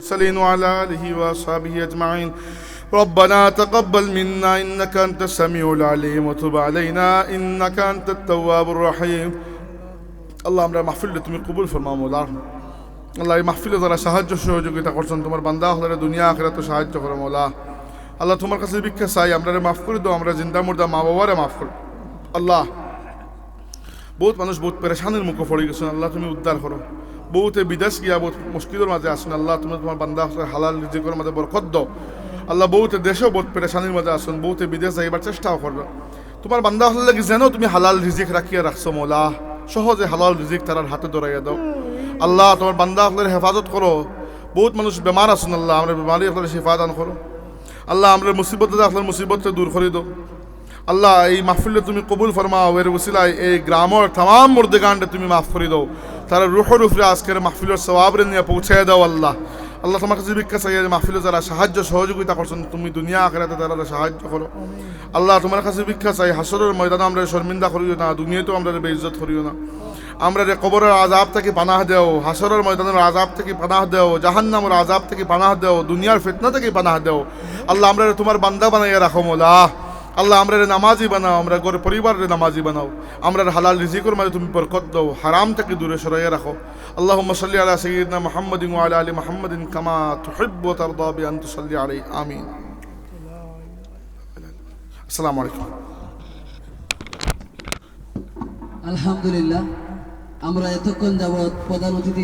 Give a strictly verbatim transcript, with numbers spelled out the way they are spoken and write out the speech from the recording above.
المرسلين وعلى آله وأصحابه أجمعين. ربنا تقبل منا إنك أنت السميع العليم وتب علينا إنك أنت التواب الرحيم. আল্লাহ, আমরার মাহফিলটা তুমি কবুল ফরমাও মওলা। আল্লাহ, এই মাহফিলে যারা সাহায্য সহযোগিতা করছইন, তুমার বান্দা অকলরে দুনিয়া আখিরাতো সাহায্য করো মওলা। আল্লাহ, তুমার কাছে ভিক্ষা চাই, আমরারে মাফ করি দেও, আমরার জিন্দা মুর্দা মা বাবারে মাফ করো আল্লাহ। বউত মানুষ বউত পেরেশানির মুখো পড়ি গেছইন, আল্লাহ তুমি উদ্ধার করো। বউতে বিদেশ গিয়া বউত মুশকিলর মাঝে আছইন, আল্লাহ তুমি তুমার বান্দা অকলর হালাল রিজিকর মাঝে বরকত দেও। আল্লাহ, বউতে দেশো বউত পেরেশানির মাঝে আছইন, বউতে বিদেশ যাইবার চেষ্টাও কররা। তুমার বান্দা অকলর লাগি যেন তুমি হালাল রিজিক রাখিয়া রাখছো মওলা, সহজে হালাল রিজিক তারার হাতে ধরাইয়া দেও। আল্লাহ, তুমার বান্দা অকলর হেফাজত করো। বউত মানুষ বেমার আছইন আল্লাহ, আমরার বেমারি অকলরে শিফা দান করো। আল্লাহ, আমরার মুসিবত অকলর মুসিবতরে দূর করি দেও। আল্লাহ, এই মাহফিলরে তুমি কবুল ফরমাও, এর উসিলায় এই গ্রামর তামাম মুর্দেগানরে তুমি মাফ করি দেও। তারার রুহর উপরে আজকের মাহফিলর সওয়াবরে নিয়া পৌঁছাইয়া দেও আল্লাহ। আল্লাহ, তুমার কাছে ভিক্ষা চাই, এই মাহফিলো যারা সাহায্য সহযোগিতা করছইন, তুমি দুনিয়া আখিরাতে তারারে সাহায্য করো। আল্লাহ, তুমার কাছে ভিক্ষা চাই, হাশরর ময়দানো আমরারে শর্মিন্দা করিও না, দুনিয়াতেও আমরারে বেইজ্জত করিও না। আমরারে কবরর আযাব থাকি পানাহ দেও, হাশরর ময়দানর আযাব থাকি পানাহ দেও, জাহান্নামর আযাব থাকি পানাহ দেও, দুনিয়ার ফিতনা থাকি পানাহ দেও। আল্লাহ, আমরারে তুমার বান্দা বানাইয়া রাখো মওলা। আল্লাহ, আমরারে নামাজি বানাও, আমরার ঘর পরিবাররে নামাজি বানাও। আমরার হালাল রিজিকর মাঝে তুমি বরকত দেও, হারাম থাকি দূরে সরাইয়া রাখো। اللهم صل على سيدنا محمد وعلى آل محمد كما تحب وترضى بأن تصلي عليه. آمين. السلام عليكم. আলহামদুলিল্লাহ, আমরা এতক্ষণ যাবৎ প্রধান অতিথি